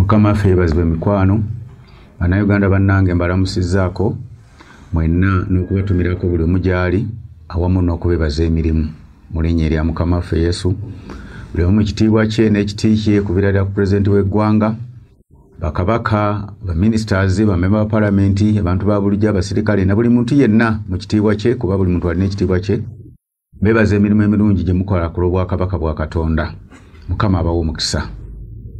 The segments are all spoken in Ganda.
Mukama waffe yeebazibwe mikwano. Bannayuganda bannange mbalamusizzaako mwenna n'okubatumirako buli omu gy'ali awamu n'okubeebaza emirimu mu linnya erya Mukama waffe Yesu. Buli omu mu kitiibwa kye n'ekiti kye kubira ddala ku pulezidenti w'eggwanga, bakabaka, baministers, bamemba ba palamenti, abantu ba bulijjo, abasirikale na buli muntu yenna mu kitiibwa kye, kuba buli muntu alina ekitiibwa kye. Mbeebaza emirimu emirungi gye mukola ku lw'obwakabaka bwa Katonda. Mukama abawe omukisa.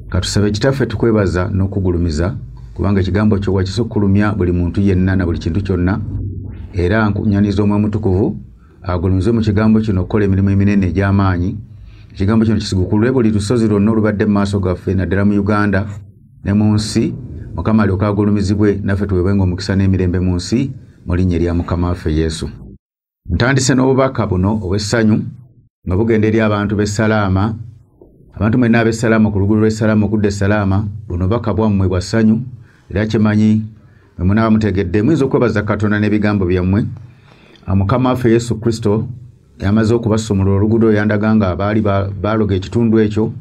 Katusabe Kitaffe tukwebaza n'okugulumiza, kubanga ekigambo kyo wakisukkulumya buli muntu yenna na buli kintu kyonna. Era nkunyaniza Omwoyo Mutukuvu agulumize mu kigambo kino okukola emirimu eminene egy'amaanyi. Ekigambo kino kisigukulule buli lusozi lwonna olubadde mu maaso gaffe, naddala mu Uganda ne mu nsi. Mukama alyoke agulumizibwe, naffe tuweebwenga omukisa n'emirembe mu nsi, mu linnya erya Mukama waffe Yesu. Ntandise n'obubaka buno obw'essanyu nga bugenda eri abantu b'e Salaama. Abantu mwenna ab'e Salaama, ku luguudo lw'e Salaama okudda e Salaama, buno bubaka bwammwe bwa ssanyu, era kyemanyi bwe munaaba mutegedde muyinza okwebaza Katonda n'ebigambo byammwe. Mukama waffe Yesu Kristo yamaze okubasumulula oluguudo, yandaga nga baali baaloga ekitundu ekyo.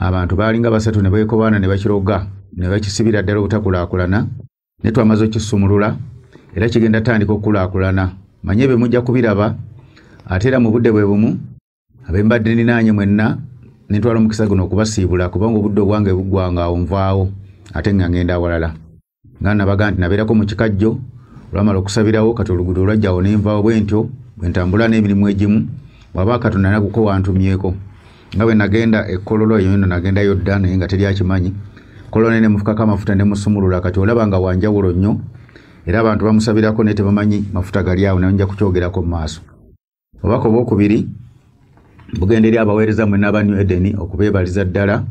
Abantu baalinga basatu ne beekobaana ne bakiroga ne bakisibira ddala obutakulaakulana, naye twamaze okukisumulula era kigenda tandika okukulaakulana. Manye ebyo mujja kubiraba. Ate era mu budde bwe bumu abembadde ninaanye mwenna ne ntwala omukisa guno okubasiibula, kubanga obudde obwange buggwanga awo nvaawo ate nga ngenda awalala. Nga nabaga nti nabeerako mu kikajjo, olwamala okusabirawo kati oluguudo olwajjawo ne nvaawo bwe ntyo bwe ntambula n'emirimu egimu. Bw'aba Katonda naguko wantumyeko. Nga bwe nagenda e Kololo, eyo nno nagendayo dda naye nga teri akimanyi. Kololo ne mufukako amafuta ne musumulula, kati olaba nga wanjawulo nnyo. Era abantu bamusabirako naye tebamanyi mafuta gali awo, naye nja kukyogerako mu maaso. Obubaka obwokubiri bugenda eri abaweereza mwenna aba New Eden okubeebaliza ddala,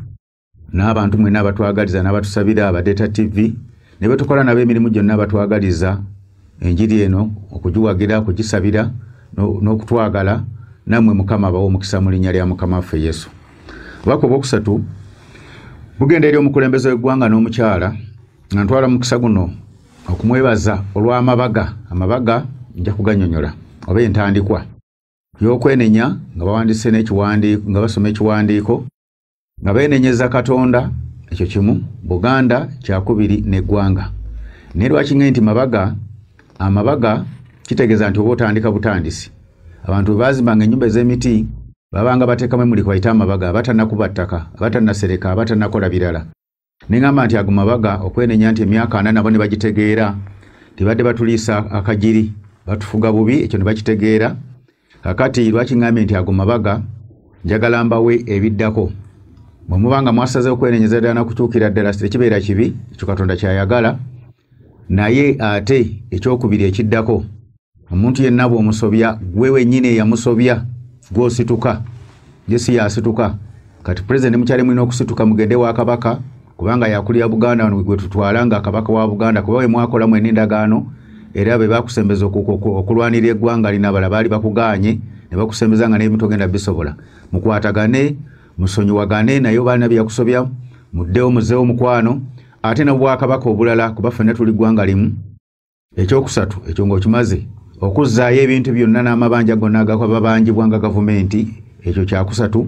n'abantu mwenna abatwagaliza n'abatusabira, aba Data TV ne be tukola nabo emirimu gyonna, abatwagaliza enjiri eno okugiwagira, okugisabira n'okutwagala. Nammwe Mukama abawe omukisa mu linnya lya Mukama waffe Yesu. Obubaka obwokusatu bugenda eri omukulembeze w'eggwanga n'omukyala, nga ntwala omukisa guno okumwebaza olw'amabaga. Amabaga nja kugannyonnyola oba entandikwa y'okwenenya, nga bawandiise n'ekiwandiiko, nga basoma ekiwandiiko nga beenenyeza Katonda, ekyo kimu, Buganda kyakubiri n'eggwanga. Naye lwaki ng'e nti mabaga? Amabaga kitegeeza nti oba otandika butandisi. Abantu bwe baazimbanga ennyumba ez'emiti babanga bateekamu emuli bayite amabaga, abatannakuba ttaka, abatannasereka, abatannakola birala. Ne ŋŋamba nti ago mabaga okwenenya nti emyaka 40 nabo ne bagitegeera, tibadde batuliisa akagiri, batufuga bubi, ekyo ne bakitegeera. Kakati lwaki ŋŋambye nti ago mabaga? Njagala mbawe ebiddako. Bwe muba nga mwasazeewo okwenenyeza ddala n'okukyukira ddala, tekibeera kibi, ekyo Katonda ky'ayagala. Naye ate ekyokubiri ekiddako, omuntu yenna bw'omusobya, gwe wennyini eyamusobya gw'osituka, ye si y'asituka. Kati pulezidenti mukyali mulina okusituka mugende wa Kabaka, kubanga yakulira Buganda wano gwe tutwala nga Kabaka wa Buganda, kuba we mwakola mwenna endagaano, era be bakusembeza okulwanirira eggwanga lino, abalala baali bakugaanye ne bakusembeza nga n'ebintu ogenda bisobola. Mukwatagane, musonyiwagane, naye oba alina bye yakusobya muddewo muzzeewo mukwano, ate n'obwakabaka obulala, kuba ffenna tuli ggwanga limu. Ekyokusatu ekyo ng'okimaze, okuzzaayo ebintu byonna n'amabanja gonna agababanjibwa nga gavumenti, ekyo kyakusatu,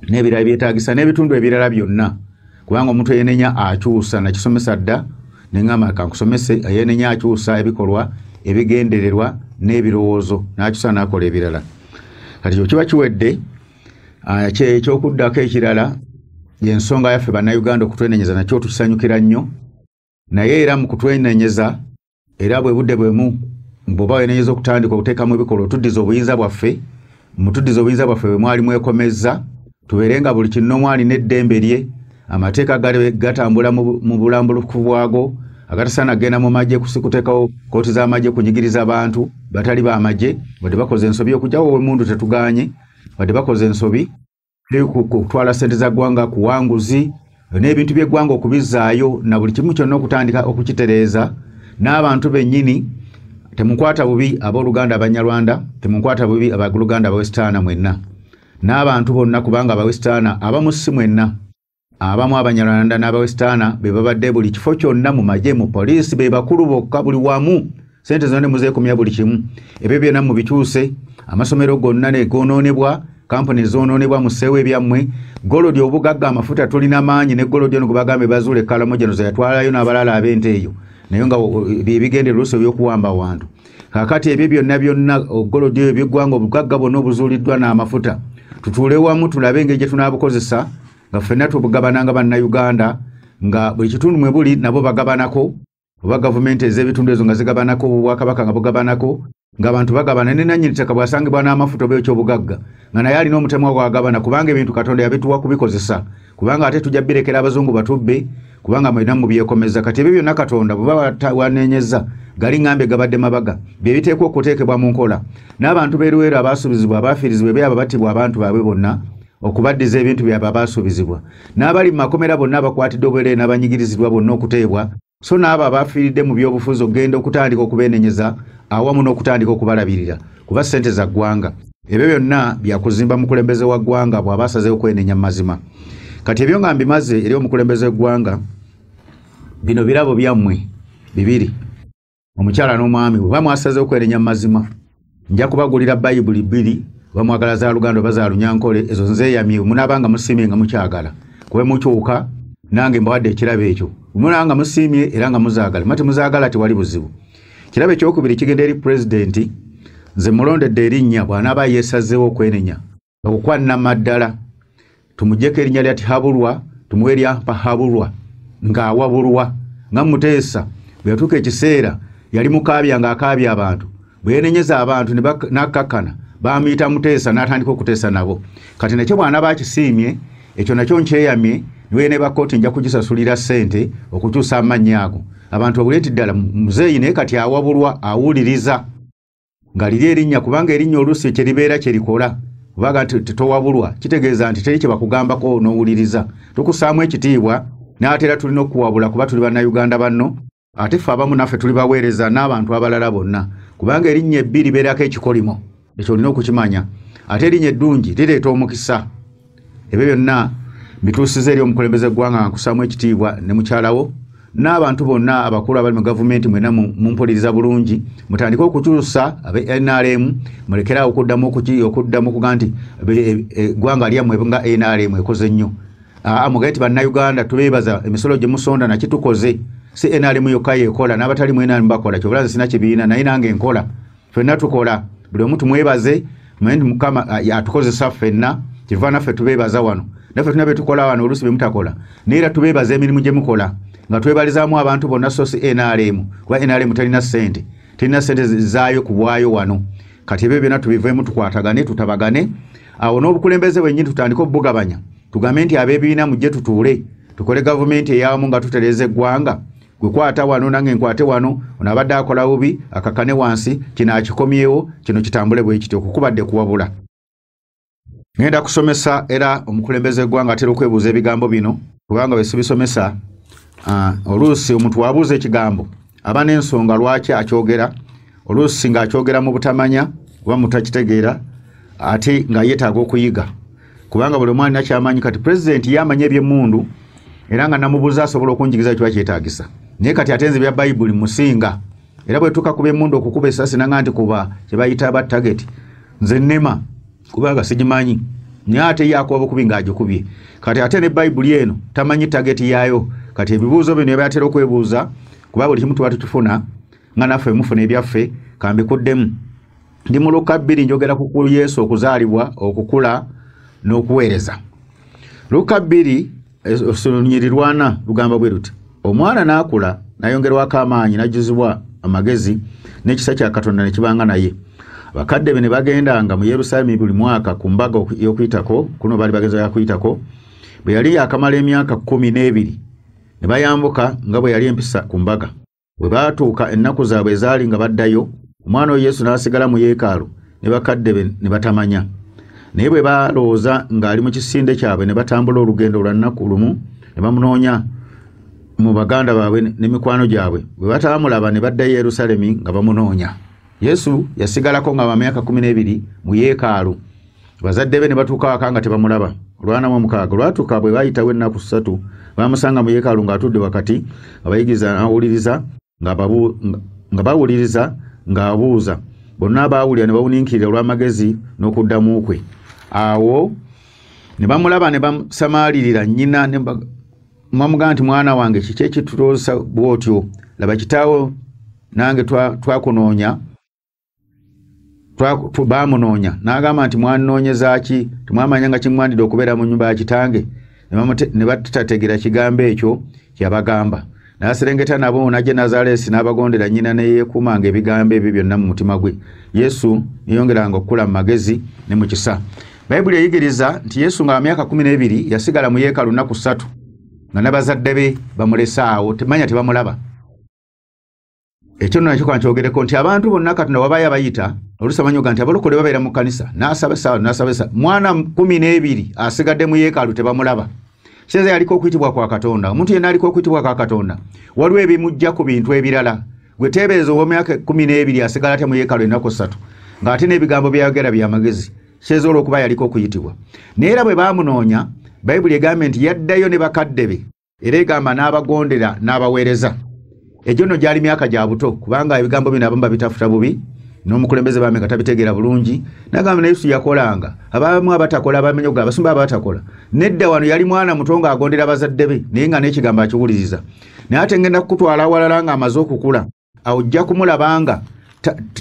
n'ebirala byetaagisa n'ebitundu ebirala byonna, kubanga omuntu eyenenya akyusa. Nakisomesa dda ne ŋŋamba kankusomese, eyenenya akyusa ebikolwa, ebigendererwa n'ebirowoozo, n'akyusa n'akola ebirala. Kati ekyo kiba kiwedde. Ekyokuddako ekirala y'ensonga yaffe Bannayuganda okutwenenyeza, nakyo tukisanyukira nnyo. Naye era mu kutwenenyeza, era bwe budde bwemu bw'oba wenenyeza okutandika okuteekamu ebikolwa, otuddiza obuyinza bwaffe, mutuddiza obuyinza bwaffe bwe mwali mwekomezza, tubeere nga buli kinnomu alina eddembe lye, amateeka gatambula mu bulambulukufu bwago, agatasaana kugenda mu magye, kuteekawo kkooti z'amagye kunyigiriza bantu batali b'amagye, wadde bakoze ensobi. Okugyawo emmundu tetugaanye, wadde bakoze ensobi, kutwala ssente za ggwanga kuwanguzi n'ebintu by'eggwanga okubizzaayo na buli kimu kyonna okutandika okukitereeza. N'abantu bennyini temukwata bubi abooluganda Abanyarwanda, temukwata bubi abooluganda Abawesitaana mwenna n'abantu bonna, kubanga Abawesitaana abamu si mwenna, abamu Abanyarwanda n'Abawesitaana be babadde buli kifo kyonna, mu magye, mu poliisi, be bakulu bokka buli wamu. Sente zonna ne muzeekumya buli kimu, ebyo byonna mubikyuse. Amasomero gonna ne goonoonebwa. Kampuni zoonoonebwa museewo ebyammwe. Golodi obugagga amafuta tulina maanyi, ne golodi ono gwe bagambye bazuula ekkalamoja no yatwalayo n'abalala ab'ente eyo, naye nga byebigendererwa oluusi eby'okuwamba wantu. Kaakati ebyo byonna byonna golodi eyo ebyeggwanga obugagga bwonna obuzuuliddwa n'amafuta, tutuule wamu tulabe engeri gye tunaabukozesa nga ffenna tubugabana nga Bannayuganda, nga buli kitundu mwe buli nabo bagabanako, oba gavumenti ez'ebitundu ezo nga zigabanako, obwakabaka nga bugabanako, ng'abantu bagabana. Ne nannyini ttaka bw'asangibwa n'amafuta oba ekyobugagga nga naye alina omutemwa gw'agabana, kubanga ebintu Katonda yabituwa kubikozesa, kubanga ate tujja birekera abazungu batubbe, kubanga mwena mubyekomeza. Kati ebyo byonna Katonda bwe waneenyeza gali ŋŋambye gabadde mabaga, bye biteekwa okuteekebwa mu nkola. N'abantu b'e Luweero abaasuubizibwa, abaafiirizibwa, ebyabo battibwa abantu baabwe bonna okubaddiza ebintu byabwe abaasuubizibwa, n'abali mu makomera bonna abakwatidde obwereere n'abanyigirizibwa bonna okuteebwa, so n'abo abafiiridde mu byobufuzi okugenda okutandika okubeenenyeza awamu n'okutandika okubalabirira, kuba ssente za ggwanga. Ebyo byonna byakuzimba mukulembeze wa ggwanga bw'aba asazeewo okwenenya mu mazima. Kati ebyo nga mbimaze eri omukulembeze w'eggwanga, bino birabo byammwe bibiri, omukyala n'omwami. Bwe mwasazeewo okwenenya mu mazima, nja kubagulira Bayibuli bbiri, oba mwagala za Luganda oba za Lunyankole, ezo nzeeyamye. Munaabanga musiimye nga mukyagala, kuba mukyuka nange mbawadde ekirabo ekyo. Munaaba nga musiimye era nga muzaagala, mati muzaagala tewali buzibu. Kirabo ekyokubiri kigenda eri pulezidenti. Nze mulondedde erinnya bw'anaaba yeesazeewo okwenenya okwannamaddala, tumuggyeko erinnya lya Tihabulwa, tumuwe erya Mpahabulwa, ng'awabulwa nga Muteesa bwe yatuuka ekiseera yali mukaabya ng'akaabya abantu, bwe yeenenyeza abantu n'akkakkana bamuyita Muteesa n'atandika okuteesa nabo. Kati nakyo bw'anaaba akisiimye ekyo nakyo nkyeyamye, niwe ne bakkooti nja kugisasulira ssente okukyusa amannya ago. Abantu babulire nti ddala muzeeyi naye kati awabulwa, awuliriza nga liri erinnya, kubanga erinnya oluusi kye libeera kye likola. Kubanga nti towabulwa kitegeeza nti teri kye bakugambako n'owuliriza. Tukussaamu ekitiibwa, n'ate era tulina okuwabula kuba tuli Bannayuganda banno, ate ffe abamu naffe tuli baweereza n'abantu abalala bonna, kubanga erinnya ebbi libeerako ekikolimo, ekyo olina okukimanya. Ate erinnya eddungi lireeta omukisa. Ebyo byonna mbituusiza eri omukulembeze w'eggwanga nga nkussaamu ekitiibwa ne mukyalawo n'abantu bonna abakulu abali mu gavumenti. Mwenna mumpuliriza bulungi, mutandike okukyusa abe NRM, mulekere awo okuddamu okuga nti eggwanga lyammwe nga NRM ekoze nnyo. Mugaye nti Bannayuganda tubeebaza emisolo gye musonda naki tukoze, si NRM yokka yeekola, n'abatali mu NRM bakola. Kyobula nze sina kibiina, naye nange nkola, ffenna tukola. Buli omu tumwebaze, manye nti Mukama atukozesa ffenna, kiva naffe tubeebaza wano. Naffe tulina bye tukola wano oluusi bye mutakola, naye era tubeebaza emirimu gye mukola, nga twebalizaamu abantu bonna, so si NRM, kuba NRM terina ssente, terina ssente zaayo ku bwayo wano. Kati ebyo byonna tubiveemu, tukwatagane, tutabagane. Awo n'obukulembeze bwennyini tutandike obugabanya, tugambe nti ab'ebibiina mujje tutuule tukole gavumenti eyawamu nga tutereeza eggwanga. Gwe kwata wano, nange nkwate wano, ono abadde akola bubi akakane wansi, kino akikomyewo, kino kitambule bwe kityo. Okukubadde kuwabula. Ngenda kusomesa era omukulembeze w'eggwanga atera okwebuuza ebigambo bino, kubanga bwe sibisomesa, oluusi omuntu w'abuuza ekigambo aba n'ensonga lwaki akyogera, oluusi ng'akyogera mu butamanya oba mutakitegeera, ate nga yeetaaga okuyiga, kubanga buli omu alina ky'amanyi. Kati pulezidenti ye amanyi eby'emmundu, era nga namubuuza asobola okunjigiriza kiba kyetaagisa, naye kati ate nze bya Bayibuli musinga. Era bwe tuuka ku by'emmundu okukuba essasi nanga nti kuba kye bayita ba target, nze nnema kubanga sigimanyi, naye ate ye akuba bukubi ng'agikubye. Kati ate ne Bayibuli eno tamanyi target yaayo. Kati ebibuuzo bino ebyatera okwebuuza, kuba buli kimu tuba tukifuna nga naffe mufuna ebyaffe. Kambikuddemu. Ndi mu Luka 2, njogera ku Yesu okuzaalibwa, okukula n'okuweereza. Luka 2 olunyiriri lwana lugamba bwe luti: omwana n'akula n'ayongerwako amaanyi, n'ajjuzibwa amagezi, n'ekisa kya Katonda ne kibanga naye. Abakadde be ne bagendanga mu Yerusaalemi buli mwaka ku mbaga y'Okuyitako. Kuno baali bagenza yakuyitako. Bwe yali yakamala emyaka 12, ne bayambuka nga bwe yali empisa ku mbaga. Bwe baatuuka ennaku zaabwe ezaali nga baddayo, omwana oyo Yesu n'asigala mu yeekaalu ne bakadde be ne batamanya. Naye bwe balowooza ng'ali mu kisinde kyabwe, ne batambula olugendo lwa nnaku lumu ne bamunoonya mu baganda baabwe ne mikwano gyabwe. Bwe bataamulaba, ne baddayo Yerusaalemi nga bamunoonya. Yesu yasigalako nga wa myaka 12 mu yeekaalu, bazadde be ne batuuka waka nga tebamulaba. 46, olwatuuka bwe bayitawo ennaku 3, bamusanga mu yeekaalu ng'atudde wakati abayigiriza, awuliriza nga bawuliriza ng'abuuza. Bonna baawulira ne bawuniikirira olw'amagezi n'okuddamu kwe. Awo ne bamulaba ne bamusamaalirira. Nnyina ne bamugamba nti, mwana wange, kiki ekituloosa bw'otyo? Laba, kitaawo nange twakunoonya. Bamunoonya. N'agamba nti, mwannoonyeza ki? Temwamanya nga kiŋŋwanidde okubeera mu nnyumba ya kitange? Ne batategeera kigambo ekyo kyabagamba. N'aserengeta nabo n'ajja Nazaleesi, n'abagondera. Nnyina ne yeekuumanga ebigambo ebyo byonna mu mutima gwe. Yesu neyongeranga okukula mu magezi ne mu kisa. Bayibuli eyigiriza nti Yesu nga myaka 12 yasigala mu yeekaalu nnaku 3 nga n'abazadde be bamulese awo, temanya tebamulaba. Ekyo nno nakyo kankyogereko nti abantu bonna Katonda wabayo abayita, oluusi amanyi nti abalokole babeera mu kkanisa, n'asaba essaawa, n'asaba essaawa, mwana 12 asigadde mu yeekaalu tebamulaba. Kitegeeza yaliko okuyitibwa kwa Katonda. Omuntu yenna aliko okuyitibwa kwa Katonda, waliwo ebimujja ku bintu ebirala. Gwe teebereza ow'emyaka 12 asigala ate mu yeekaalu ennaku 3, ng'ate n'ebigambo byayogera byamagezi. Kitegeeza olw'okuba yaliko okuyitibwa. Naye era bwe baamunoonya, Bayibuli egambye nti yaddayo ne bakadde be, era egamba n'abagondera n'abaweereza. Egyo nno gyali myaka gya buto, kubanga ebigambo bino abamu babitafuta bubi, n'omukulembeze bambe nga tabitegeera bulungi. Nagamba ne Yesu yakolanga, abamu abatakola bamenye ogamba abasumba abatakola. Nedda, wano yali mwana muto ng'agondera bazadde be, naye nga n'ekigambo akiwuliriza. Naye ate ngenda kukutwala awalala ng'amaze okukula, awo ojja kumulabanga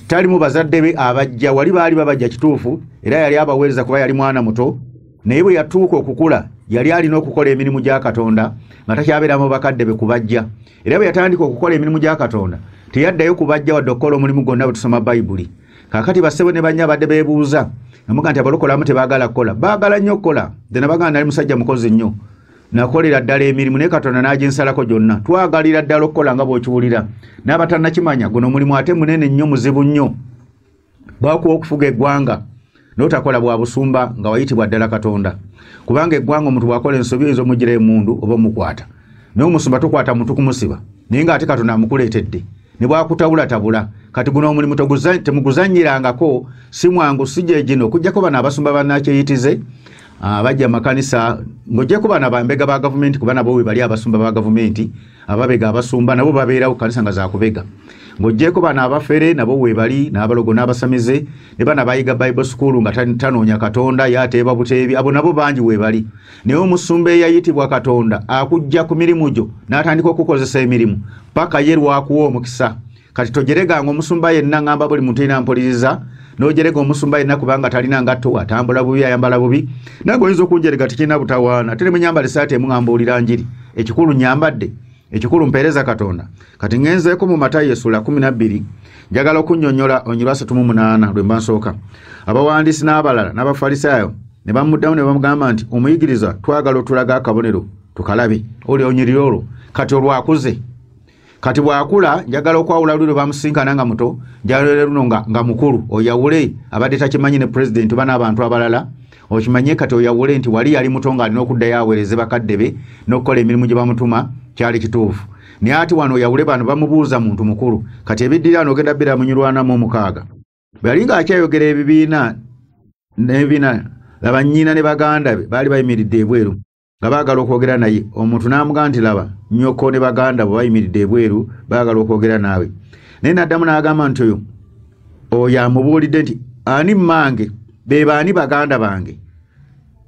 tali mu bazadde be abajja. Wali baali babajja kituufu, era yali abaweereza kuba yali mwana muto. Naye bwe yatuuka okukula, yali alina okukola emirimu gya Katonda nga takyabeera mu bakadde be kubajja. Era bwe yatandika okukola emirimu gya Katonda, teyaddayo kubajja wadde okukola omulimu gwonna bwe tusoma Bayibuli. Kaakati bassebo ne bannya abadde beebuuza namuga nti abalokole abamu tebaagala kukola. Baagala nnyo okukola. Nze nabagamba nali musajja mukozi nnyo, nakolera ddala emirimu, naye Katonda n'aginsalako gyonna. Twagalira ddala okukola nga bw'okiwulira, n'abatannakimanya guno omulimu ate munene nnyo, muzibu nnyo. Bakuwa okufuga eggwanga n'otakola bwa busumba nga wayitibwa ddala Katonda, kubanga eggwanga omuntu bw'akola ensobi oyinza omugira emmundu oba omukwata, naye omusumba tokwata muntu kumusiba, naye ng'ate Katonda amukuleetedde ne bwakutabulatabula. Kati guno omulimu temuguzannyirangako, si mwangu, si gye gino. Okuggyako bano abasumba bannakyeyitize bajja amakanisa, ng'oggyeko bano abambega ba gavumenti, kuba nabo we bali abasumba ba gavumenti ababega, abasumba nabo babeerawo kanisa nga zakubega. Ng'oggyeko bano abafere nabo we bali, n'abalogo n'abasamize, ne bano abayiga Bible school nga tanoonya Katonda, yateeba buteebi, abo nabo bangi we bali. Naye omusumba eyayitibwa Katonda akujja ku mirimu gyo n'atandika okukozesa emirimu paka ye lwakuwa omukisa. Kati tojereganga omusumba yenna. Ngamba buli muntu yenna mpuliriza, n'ojerega omusumba yenna kubanga talina ngatto, atambula bubi, ayambala bubi. Nange oyinza okunjerega, tekirina butawaana. Ate ne munyambala esaati emu nga mbuulira njiri, ekikulu nyambadde, ekikulu mpeereza Katonda. Kati ngenzeeko mu Matayo essula 12, njagala okunnyonnyola olunyiriri 38 lwe mba nsooka. Abawandiisi n'abalala n'Abafalisaayo ne bamuddamu ne bamugamba nti, omuyigiriza, twagala otulaga akabonero tukalabe. Oli onyiriri olwo kati olwakuze. Kati bw'akula, njagala okwawula luli lwe bamusinkana nga muto, njagala luno nga mukulu, oyawule abadde takimanyi ne pulezidenti oba n'abantu abalala okimanye. Kati oyawule nti wali yali muto ng'alina okuddayo aweereze bakadde be n'okukola emirimu gye bamutuma, kyali kituufu. Naye ate wano oyawule bano bamubuuza muntu mukulu. Kati ebiddira wano ogenda bbira munyulwanamu omukaaga. Bwe yali ng'akyayogera ebibiina n'ebibiina, laba, nnyina ne baganda be baali bayimiridde ebweru nga baagala okwogera naye. Omuntu n'amugamba nti, laba, nnyoko ne baganda bo bayimiridde ebweru, baagala okwogera naawe. Naye n'addamu n'agamba nti, oyo amubuulidde nti, ani mmange, be baani baganda bange?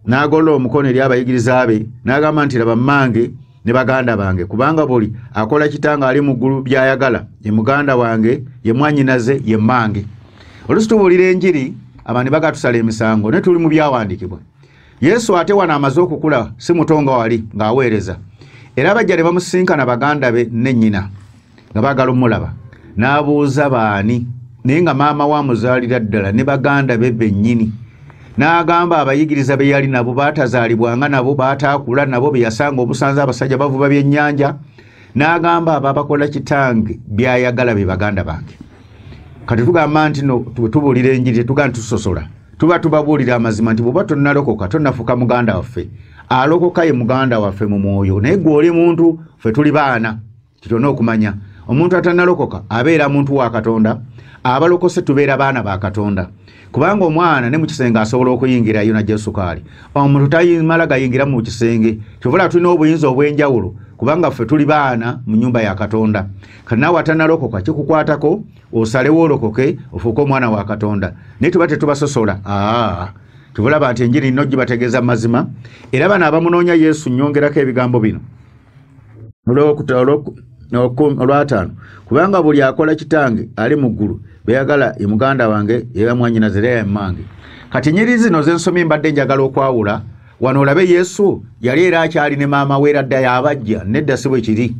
N'agolola omukono eri abayigiriza be n'agamba nti, laba mmange ne baganda bange, kubanga buli akola kitange ali mu ggulu by'ayagala ye muganda wange, ye mwannyinaze, ye mmange. Oluusi tubuulira enjiri, abantu bagatusala emisango, naye tuli mu byawandiikibwa. Yesu ate wano amaze okukula, si muto nga wali ng'aweereza. Era bajja ne bamusinkana baganda be ne nnyina nga baagala omulaba. N'abuuza baani, naye nga maama we amuzaalira ddala ne baganda be bennyini. N'agamba abayigiriza be yali nabo, baatazaalibwanga nabo, baataakula nabo, be yasanga obusanze abasajja bavuba byennyanja. N'agamba abo abakola kitange by'ayagala be baganda bange. Kati tugamba nti no tubuulira enjiri, tetugamba nti tusosola, tuba tubabuulira amazima nti bw'oba tonnalokoka tonnafuuka muganda waffe. Alokoka ye muganda waffe mu mwoyo, naye gwe oli muntu, ffe tuli baana. Kitona okumanya omuntu atannalokoka abeera muntu wa Katonda, abalokose tubeera baana ba Katonda, kubanga omwana ne mu kisenge asobola okuyingirayo najja sukaali, omuntu tayimala gayingira mu kisenge. Kyovula tulina obuyinza obw'enjawulo kubanga ffe tuli baana mu nnyumba ya Katonda. Kati naawe atannalokoka kikukwatako osalewo olokoke ofuuke omwana wa Katonda, naye tuba tetubasosola. Aa, Tubulaba nti enjiri nno gibategeeza mazima. Era bano abamunoonya Yesu nnyongerako ebigambo bino olwataano, kubanga buli akola kitange ali mu ggulu beyagala ye muganda wange era mwannyinaze era ye mmange. Kati ennyiriri zino ze nsomye mbadde njagala okwawula wano olabe Yesu yali era akyali ne maama we era dda yabajja, nedda si bwe kiri.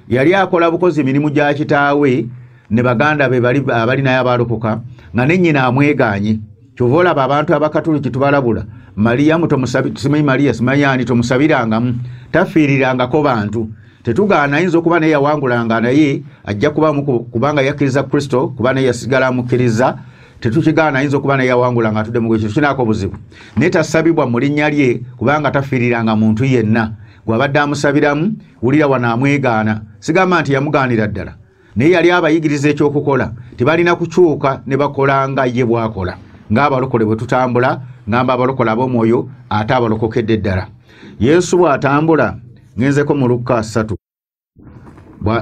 Yali akola bukozi emirimu gya kitaawe ne baganda be abali naye abaalokoka nga ne nnyina amwegaanye. Kyova olaba abantu abakatuliki tubalabula, Mariyamu simanyi Mariya simanyi ani tomusabirangamu, tafiirirangako bantu. Tetugaana ayinza okuba naye yawangulanga naye ajja kuba kubanga yakkiriza Kristo, kuba naye yasigala amukkiriza. Tetukigaana ayinza okuba naye yawangulanga atudde mu kintu kinaako buzibu, naye tasabibwa mu linnya lye kubanga tafiiriranga muntu yenna. Gw'abadde amusabiramu wulira wano amwegaana. Sigamba nti yamugaanira ddala, naye yali abayigiriza ekyokukola. Tebalina kukyuka ne bakola nga ye bw'akola, ng'abalokole bwe tutambula, ngamba abalokole ab'omwoyo ate abalokokedde ddala. Yesu bw'atambula, ngenzeko mu Lukka 3,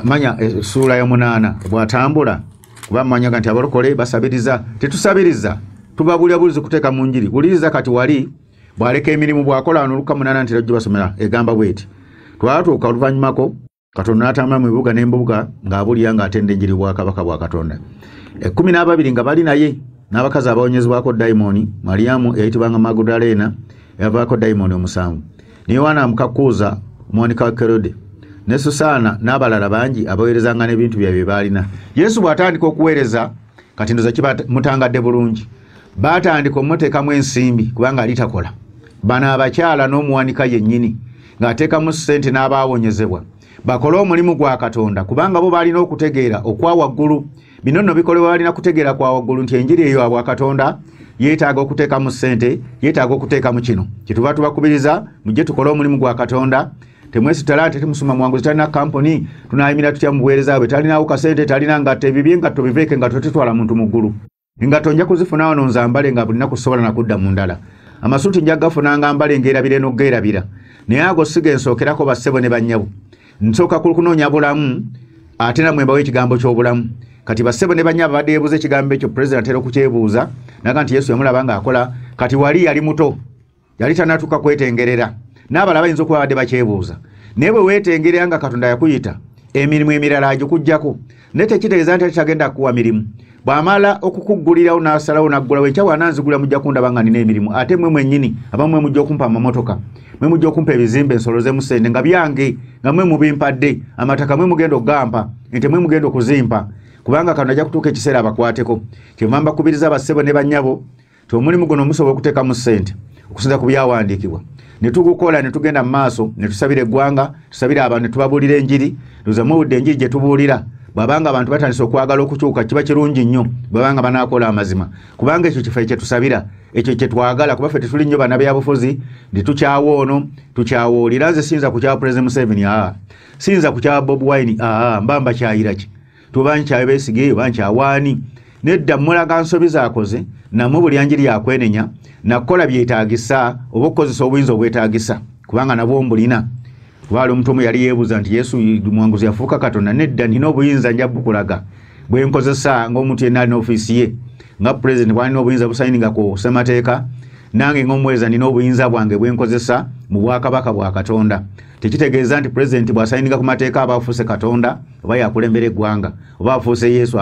manya essuula ya 8, bw'atambula kuba mmanyaga nti abalokole basabiriza. Tetusabiriza, tubabuulira bulizi kuteeka mu njiri. Wuliriza kati wali bw'aleka emirimu bw'akola wano Lukka 8 nti gibasomera egamba bw'eti: twatuuka oluvannyumako Katonda n'atambula mu bibuga n'embuga ng'abuulira ng'atenda enjiri bwakabaka bwa Katonda. 12 nga bali naye n'abakazi abawonyezebwako dayimooni, Mariyamu eyayitibwanga Magudaleena eyavaako dayimooni 7, ne Yowaana mukakuuza omuwanika wa Kerode, ne Susaana n'abalala bangi abaweerezanga n'ebintu byabwe bye baalina. Yesu bw'atandika okuweereza, kati ndoza kiba mutangadde bulungi, baatandika omuteekamu ensimbi kubanga ali takola. Bano abakyala n'omuwanika yennyini ng'ateekamu ssente n'abaawonyezebwa bakole omulimu gwa Katonda, kubanga bo balina okutegeera okwa waggulu. Bino nno bikolebwa balina kutegeera kwa waggulu nti enjiri eyo abwa Katonda yeetaaga okuteekamu ssente, yeetaaga okuteekamu kino. Kyetuva tubakubiriza mujje tukole omulimu gwa Katonda. Temwesitala nti temusoma mwanguzi, talina kampuni, tunaayimira tutya mu buweereza bwe, talinawo kasente, talina ngatto, ebibye engatto biveeko, engatto tetwala muntu mu ggulu. Engatto nja kuzifuna wano nzambale nga buli nnaku sobola na kudda mu ndala. Amasuuti nja gafuna nga mbale ng'erabira n'okugeerabira. Naye ago si ge nsookerako bassebo ne bannyabo. Nsooka kunoonya bulamu ate nammwe mbawe ekigambo ky'obulamu. Kati bassebo ne bannyabo abadde yeebuuza ekigambo ekyo, pulezidenti atera okukyebuuza naga nti Yesu yamulaba ng'akola. Kati wali yali muto, yali tannatuuka kwetengerera, n'abalala bayinza okuba badde bakyebuuza. Naye bwe weetengerera nga Katonda yakuyita, emirimu emirala agikuggyako. Naye tekitegeeza nti tagenda kukuwa mirimu. Bw'amala okukuggulirawo n'asalawo n'aggulawo, enkya bw'ananzigula mujja kundaba nga nina emirimu. Ate mmwe mwennyini abamu mwe mujja okumpa amamotoka, mwe mujja okumpa ebizimbe nsolozemu ssente nga byange, nga mwe mubimpadde, amataka mwe mugenda okugampa, ente mwe mugenda okuzimpa, kubanga Katonda ajja kutuuka ekiseera abakwateko. Kyenva mbakubiriza bassebo ne bannyabo ti omulimu guno musobola okuteekamu ssente okusinza ku byawandiikibwa. Ne tugukola ne tugenda mu maaso, ne tusabira eggwanga, tusabira abantu, ne tubabuulira enjiri. Ndowooza muwulidde enjiri gye tubuulira. Bw'abanga abantu batandise okwagala okukyuka kiba kirungi nnyo bw'abanga banaakola amazima, kubanga ekyo kifo kye tusabira, ekyo kye twagala, kuba ffe tetuli nnyo bannabyabufuzi nti tukyawa ono, tukyawa oli. Era nze siyinza kukyawa Pulezidenti Museveni, siyinza kukyawa Bobi Wine, mba mbakyayira ki? Tuba nkyawe Besigye oba nkyawaani? Nedda, mmulaga nsobi z'akoze, nammwe buli anjiri yakwenenya, nakukola byetaagisa oba okukozesa obuyinza obwetaagisa, kubanga nabwo mbulina. Kuba ali omuntu omu yali yeebuuza nti Yesu mwanguzi yafuuka Katonda. Nedda, nina obuyinza nja bukulaga bwe nkozesa ng'omuntu yenna alina ofiisi ye, nga pulezidenti bw'alina obuyinza busayininga ku ssemateeka, nange ng'omuweereza nina obuyinza bwange bwe nkozesa mu bwakabaka bwa Katonda. Tekitegeeza nti pulezidenti bw'asayininga ku mateeka aba afuuse Katonda oba yakulembera eggwanga oba afuuse Yesu,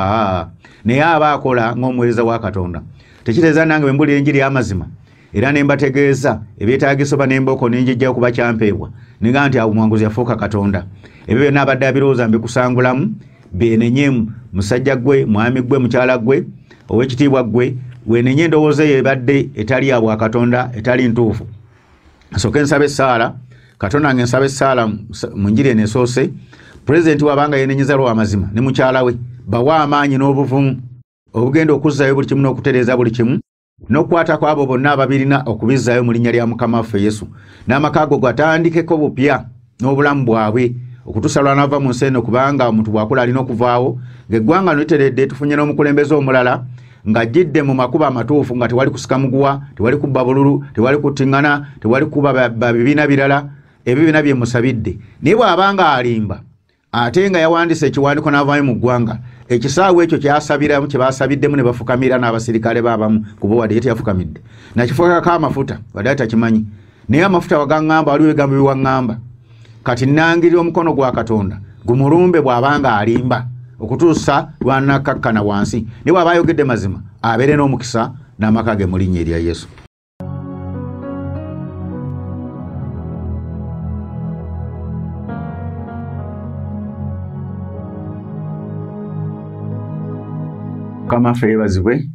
naye aba akola ng'omuweereza wa Katonda. Tekitegeeza nange bwe mbulira enjiri y'amazima era ne mbategeeza ebyetaagisa oba n'embooko ne njijjayo kuba kyampeebwa, ninga nti awo mwanguzi yafuuka Katonda. Ebyo byonna abadde abirowooza mbikusangulamu, beenenye musajja ggwe, mwami ggwe, mukyala ggwe, ow'ekitiibwa ggwe, weenenye endowooza eyo ebadde etali ya bwakatonda, etali ntuufu. Nsooke nsaba essaala. Katonda nge nsaba essaala mu njiri eno esoose. Pulezidenti wabanga yeenenyeza lwa mazima ne mukyala we, bawa amaanyi n'obuvumu obugenda okuzzaayo buli kimu n'okutereeza buli kimu, n'okukwatako abo bonna ababirina okubizzaayo mu linnya lya Mukama waffe Yesu. N'amaka ago gatandikeko bupya n'obulamu bwabwe okutuusa lw'anaava mu nsi eno, kubanga omuntu bw'akula alina okuvaawo. Ng'eggwanga lino literedde, tufunye n'omukulembeze omulala ng'ajjidde mu makubo amatuufu, nga tewali kusika muguwa, tewali kubba bululu, tewali kuttiŋŋana, tewali kuba ba bibiina birala. Ebyo byonna bye musabidde. Naye bw'abanga alimba, Ate nga yawandiise ekiwandiiko n'avaayo mu ggwanga, ekisaawe ekyo kyasabiramu kye basabiddemu ne bafukamira n'abasirikale baabamu, kuba wadde ye teyafukamidde. Nakifukako amafuta, wadde takimanyi. Naye amafuta wagaŋŋamba, waliwo ebigambo biwaŋŋamba. Kati nnangirira omukono gwa Katonda gumulumbe bw'abanga alimba okutuusa lw'anakkakkana wansi. Naye bw'aba ayogedde mazima, abeere n'omukisa n'amaka ge mu linnya erya Yesu. Mukama waffe yeebazibwe.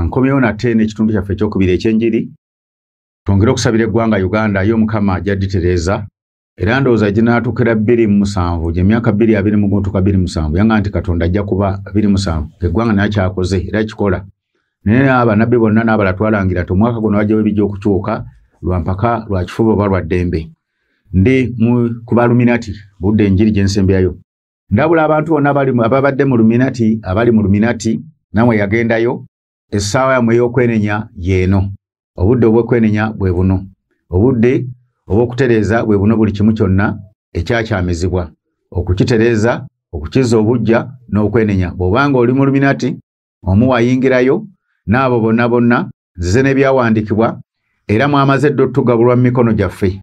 Nkomyewo nate n'ekitundu kyaffe ekyokubiri eky'enjiri. Twongere okusabira eggwanga Uganda yo Mukama ajja dditereeza. Era ndowooza ginaatuukira 2007, gy'emyaka 2021 tuuka 2007, yanga nti Katonda ajja kuba 2007, eggwanga naye kyakoze era kikola. Naye abannabbi bonna n'abalala twalangira nti omwaka guno wajjawo ebijja okukyuka lwa mpaka, lwa kifuba oba lwa ddembe. Ndi ku Baluminati, budde enjiri gye nsembyayo. Ndabula abantu bonna ababadde mu Luminati, abali mu Luminati, nammwe yagendayo, essaawa yammwe ey'okwenenya y'eno. Obudde obw'okwenenya bwe buno. Obudde obw'okutereeza bwe buno buli kimu kyonna ekyakyamizibwa. Okukitereeza, okukizza obuggya n'okwenenya. Bw'obanga oli mu Luminati, omu wayingirayo, n'abo bonna bonna, nzize n'ebyawandiikibwa, era mwamaze dda otugabulwa mu mikono gyaffe.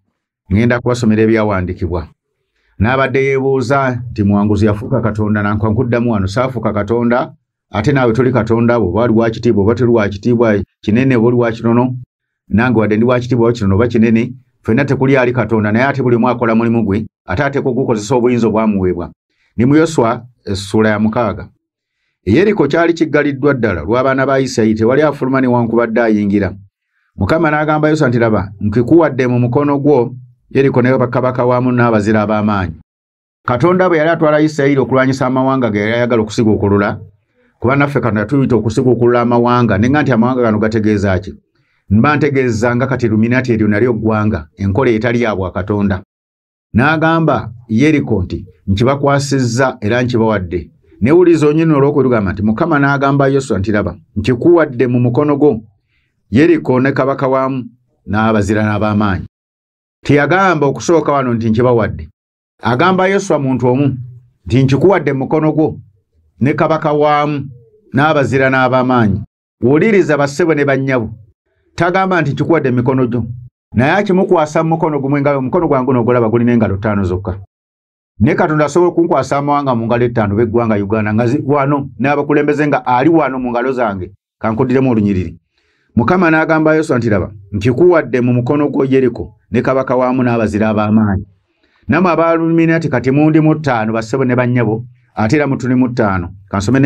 Ngenda kubasomera ebyawandiikibwa. N'abadde yeebuuza nti Muwanguzi yafuuka Katonda, nankwa nkuddamu wano, saafuuka Katonda, ate naawe toli Katonda, bw'oba oli wa kitiibwa oba toli wa kitiibwa, kinene oba oli wa kitono, nange wadde ndi wa kitiibwa oba kitono oba kinene, ffenna tekuli ali Katonda, naye ate buli omu akola mulimu gwe, ate ateekwa okugukozesa obuyinza obwamuweebwa. Ni mu Yoswa essuula ya 6. Yeriko kyali kiggaliddwa ddala lw'abaana ba Isirayiri, tewali afuluma newankubadde ayingira. Mukama n'agamba Yoswa nti laba, nkikuwadde mu mukono gwo Yeriko ne bakabaka waamu n'abazira ab'amaanyi. Katonda bwe yali atwala Isirayiri okulwanyisa amawanga ge yali ayagala okusiguukulula, kuba naffe Katonda tuyita okusiguukulula amawanga, ne nga nti amawanga gano gategeeza ki? Mba ntegeeza nga kati Luminati eryo nalyo ggwanga, enkola etali ya bwa Katonda. N'agamba Yeriko nti nkibakwasizza era nkibawadde. Ne wuliza onyini olw'okubiri nti Mukama n'agamba Yoswa nti laba, nkikuwadde mu mukono gwo Yeriko ne kabaka waamu n'abazira n'ab'amaanyi. Teyagamba okusooka wano nti nkibawadde. Agamba Yoswa muntu omu nti nkikuwadde mu mukono gwo ne kabaka waamu n'abazira n'ab'amaanyi. Wuliriza bassebo ne bannyabo. Tagamba nti nkikuwadde mu mikono gyo, naye akimukwasa mu mukono gumu, engalo, omukono gwange guno ogulaba gulina engalo 5 zokka. Ne Katonda asobola okunkwasa amawanga mu ngalo 5 b'eggwanga Uganda nga wano n'abakulembeze nga ali wano mu ngalo zange. Kankuddiremu olunyiriri. Mukama n'agamba Yoswa nti laba, nkikuwadde mu mukono gwo Yeriko ne kabaka waamu n'abazira ab'amaanyi. Nammwe Abaluminati kati mundi mu 5 bassebo ne bannyabo, ate era mutuli mu 5. Kansome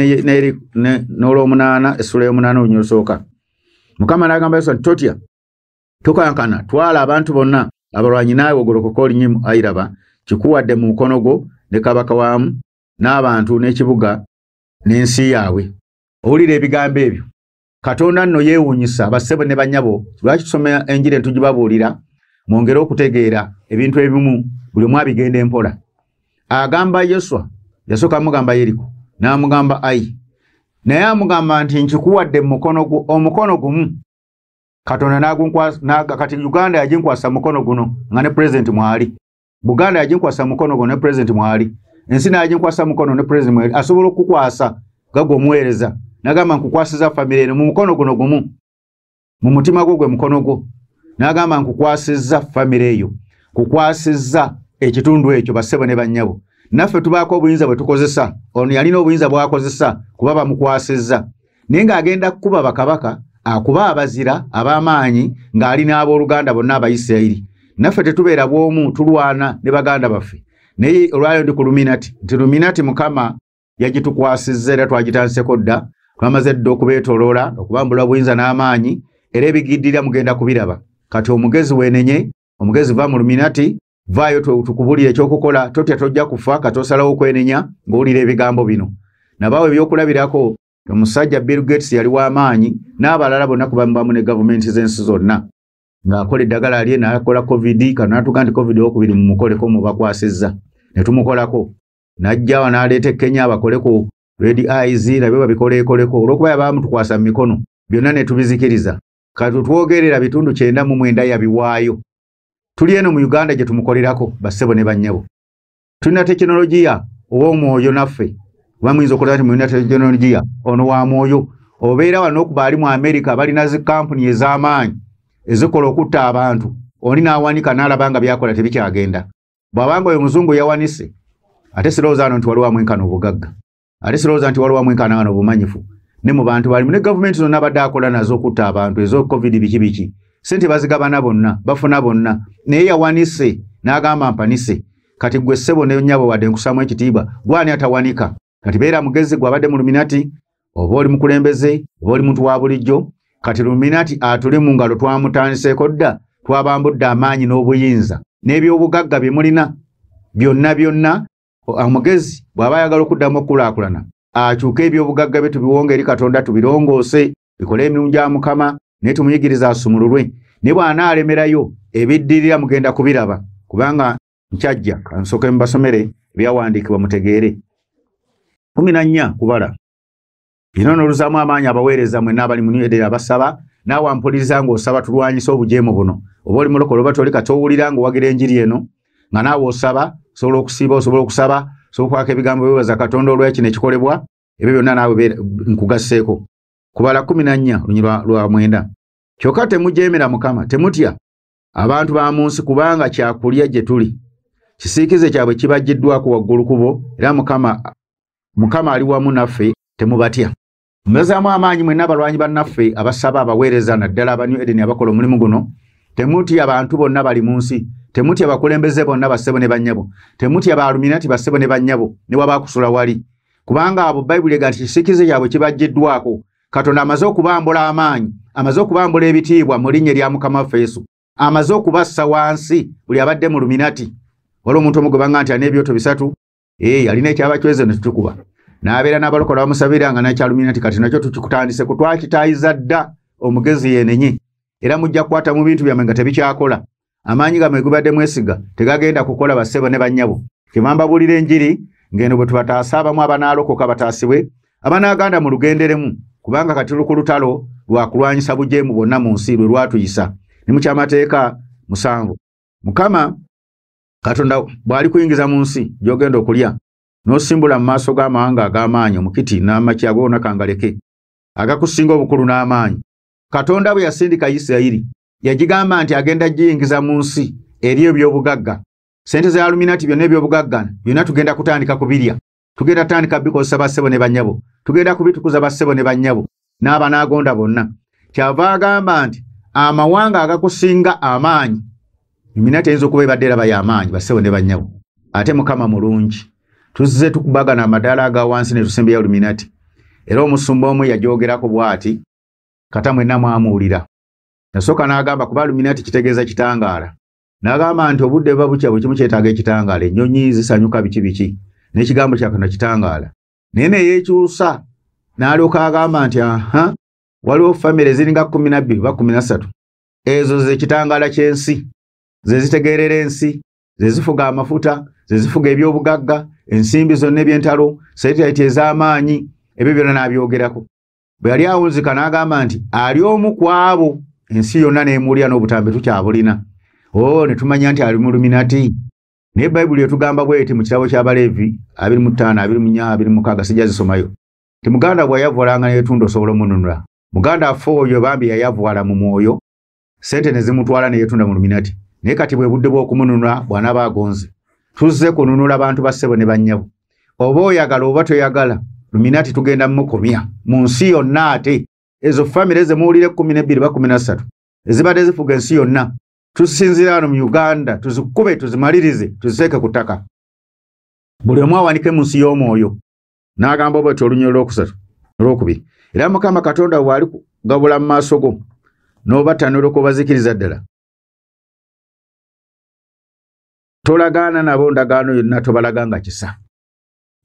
n'olwomunaana, essuula y'omunaana olunyiriri olusooka. Mukama n'agamba Yoswa nti totya, tokankana, twala abantu bonna abalwanyi naawe ogolokoke olinye mu Ayi, kikuwadde mu mukono gwo ne kabaka waamu n'abantu n'ekibuga n'ensi yaabwe. Owulira ebigambo ebyo. Katonda nno yeewuunyisa bassebo ne bannyabo. Lwaki tusoma enjiri entugibabuulira mwongere okutegeera ebintu ebimu, buli omu abigenda empola. Agamba Yoswa, yasooka amugamba Yeriko, n'amugamba Ayi, naye amugamba nti nkikuwadde mu mukono gwo, omukono gumu. Katonda n'agunkwasa, kati Uganda yaginkwasa mukono guno nga ne pulezidenti mwali. Buganda yaginkwasa mukono guno ne pulezidenti mwali. Ensi n'aginkwasa mukono ne pulezidenti mwali. Asobola okukukwasa nga gw'omuweereza. N'agamba nkukwasiza famire eno mu mukono guno gumu. Mu mutima gwo gwe mukono gwo. N'agamba nkukwasizza famire eyo. Kukwasizza ekitundu ekyo bassebo ne bannyabo. Naffe tubaako obuyinza bwe tukozesa. Ono yalina obuyinza bw'akozesa kuba bamukwasizza. Naye ng'agenda kukuba bakabaka, akuba abazira ab'amaanyi ng'ali n'abooluganda bonna Abayisirayiri. Naffe tetubeera bw'omu, tulwana ne baganda baffe. Naye olwaleero ndi ku Luminati, nti Luminati Mukama yagitukwasizza era twagitandiseko dda. Twamaze dda okubeetooloola, okubambula obuyinza n'amaanyi, era ebigiddirira mugenda kubiraba. Kati omugezi weenenye, omugezi va mu Luminati, vaayo tukubulire ekyokukola, totya tojja kufa, kati osalawo okwenenya ng'owulira ebigambo bino. Nabaawo ebyokulabirako, omusajja Bill Gates yali w'amaanyi n'abalala bonna kubamu ne gavumenti z'ensi zonna. Ng'akola eddagala lye n'akola COVID, kano n'atuga nti COVID owokubiri mumukoleko mubakwasizza. Ne tumukolako. N'ajja wano n'aleeta e Kenya abakoleko Red Eyes, nabyo babikoleekoleko. Olw'okuba yabaamutukwasa mu mikono, byonna ne tubizikiriza. Kati twogerera bitundu 99 yabiwaayo. Tuli eno mu Uganda gye tumukolerako bassebo ne bannyabo. Tulina tekinologiya ow'omwoyo naffe. Kuba muyinza okulaba nti mulina tekinologiya ono wa mwoyo. Obeera wano okuba ali mu Amerika balina zi kampuni ez'amaanyi ezikola okutta abantu. Oli n'awanika n'alaba nga by'akola tebikyagenda. Bw'abanga oyo muzungu yawanise, ate sirowooza wano nti waliwo amwenkana obugagga. Ate sirowooza nti waliwo amwenkana wano obumanyifu. Ne mu bantu balimu ne gavumenti zonna abadde akola nazo okutta abantu ezo COVID biki biki. Ssente bazigabana bonna, bafuna bonna. Naye yawanise n'agamba mpanise. Kati gwe ssebo ne nnyabo wadde nkusaamu ekitiibwa, gw'ani atawanika? Kati beera mugezi gw'abadde mu Luminati, oba oli mukulembeze, oba oli muntu wa bulijjo. Kati Luminati atuli mu ngalo twamutandiseeko dda, twabambudde amaanyi n'obuyinza. N'ebyobugagga bye mulina byonna byonna, omugezi bw'aba ayagala okuddamu okukulaakulana, akyuke ebyobugagga bye tubiwonge eri Katonda tubirongoose, bikole emirimu gya Mukama, naye tumuyigirize asumululwe. Ne bw'anaalemerayo ebiddirira mugenda kubiraba, kubanga nkyajja. Kansooke mbasomere ebyawandiikibwa mutegeere. 14 kubala. Bino n'oluzaamu amaanyi abaweereza mwenna abali mu New Eden abasaba, naawe ampuliriza ng'osaba tulwanyise obujeemu buno. Oba oli mulokole oba toli, kati owulira ng'owagira enjiri eno, nga naawe osaba, osobola okusiiba, osobola okusaba, osobola okwaka ebigambo byebaza Katonda olw'ekino ekikolebwa, ebyo byonna naawe nkugasseeko. Kubala 14 olunyiriri lwa 9. Kyokka temujeemera Mukama, temutya abantu ba mu nsi, kubanga kyakulya gye tuli. Kisiikize kyabwe kibajjiddwako waggulu ku bo, era Mukama ali wamu naffe, temubatya. Mmezaamu amaanyi mwenna abalwanyi bannaffe abasaba abaweereza naddala aba New Eden abakola omulimu guno. Temutya abantu bonna bali mu nsi, temutya abakulembeze bonna bassebo ne bannyabo, temutya ba Luminati bassebo ne bannyabo, ne waba kusula wali. Kubanga abo Bayibuli egamba nti kisiikize kyabwe kibajjiddwako. Katonda amaze okubambula amaanyi, amaze okubambula ebitiibwa mu linnya erya Mukama waffe Yesu. Amaze okubassa wansi buli abadde mu Luminati. Waliwo omuntu omu gwe banga nti alina ebyoto 3, alina ekyabacweze ne tutukuba. N'abeera n'abalokola bamusabira nga n'ekya Luminati, kati nakyo tukikutandise ku twakitaayiza dda omugezi yeenenye. Era mujja kukwata mu bintu byammwe nga tebikyakola. Amaanyi gammwe gubadde mwesiga tegagenda kukola bassebo ne bannyabo. Kyeva mbabuulira enjiri ng'eno bwe tubataasa abamu abanaalokoka bataasibwe, abanaaganda mu lugenderemu, kubanga kati tuli ku lutalo lwa kulwanyisa bujeemu bwonna mu nsi lwe lwatuyisa. Ne mu kyamateeka 7. Mukama Katonda bw'alikuyingiza mu nsi gy'ogenda okulya, n'osimbula mu maaso g'amawanga ag'amaanyi omukiti n'amakya gonna kangaleke, agakusinga obukulu n'amaanyi. Katonda bwe yasindika Isirayiri, yagigamba nti agenda giyingiza mu nsi eri ebyobugagga. Ssente za Luminati byonna ebyobugagga byonna tugenda kutandika kubirya. Tugenda kutandika bikozesa bassebo ne bannyabo. Tugenda kubitukuza bassebo ne bannyabo n'abanaagonda bonna. Kyava agamba nti amawanga agakusinga amaanyi, Luminati eyinza okuba ebadde eraba y'amaanyi bassebo ne bannyabo. Ate Mukama mulungi. Tuzze tukubagana amadaala aga wansi ne tusembyeyo Luminati. Era omusumba omu yagyogerako bw'ati, kata mwenna mwamuwulira. Yasooka n'agamba kuba Luminati kitegeeza kitangaala. N'agamba nti obudde buba bukya buli kimu kyetaaga ekitangaala, ennyonyi zisanyuka biki biki, n'ekigambo kya Katonda kitangaala. Naye ne yeekyusa n'alyoka agamba nti aha, waliwo famire eziringa 12 oba 13. Ezo ze kitangaala ky'ensi, ze zitegeerera ensi, ze zifuga amafuta, ze zifuga ebyobugagga, ensimbi zonna eby'entalo, satellite ez'amaanyi, ebyo byonna n'abyogerako. Bwe yali awunzika n'agamba nti ali omu ku abo ensi yonna n'emuwulira n'obutambi tukyabulina. Oh, ne tumanya nti ali mu Luminati. Naye Bayibuli etugamba bw'eti mu kitabo ky'Abaleevi 25, 24, 26, sijja zisomayo. Ti muganda bw'ayavuwalanga n'etunda osobola omununula. Muganda affe oyo bambi yayavuwala mu mwoyo, ssente ne zimutwala ne yeetunda mu Luminati. Naye kati bwe budde bw'okumununula bw'anaaba agonze. Tuzze kununula bantu ba ssebo ne bannyabo. Oba oyagala oba toyagala, Luminati tugenda mmukomya mu nsi yonna. Ate ezo famire ze muwulira 12 oba 13 ezibadde zifuga ensi yonna, tusinziira wano mu Uganda tuzikube tuzimalirize tuziteeke ku ttaka. Buli omu awanike mu nsi y'omwoyo. N'agamba bw'ati olunyiriri olwokusatu olwokubiri. Era Mukama Katonda bw'ali kugabula mu maaso go n'obatta n'olyoka obazikiriza ddala, tolagaana nabo ndagaano yonna, tobalaganga kisa.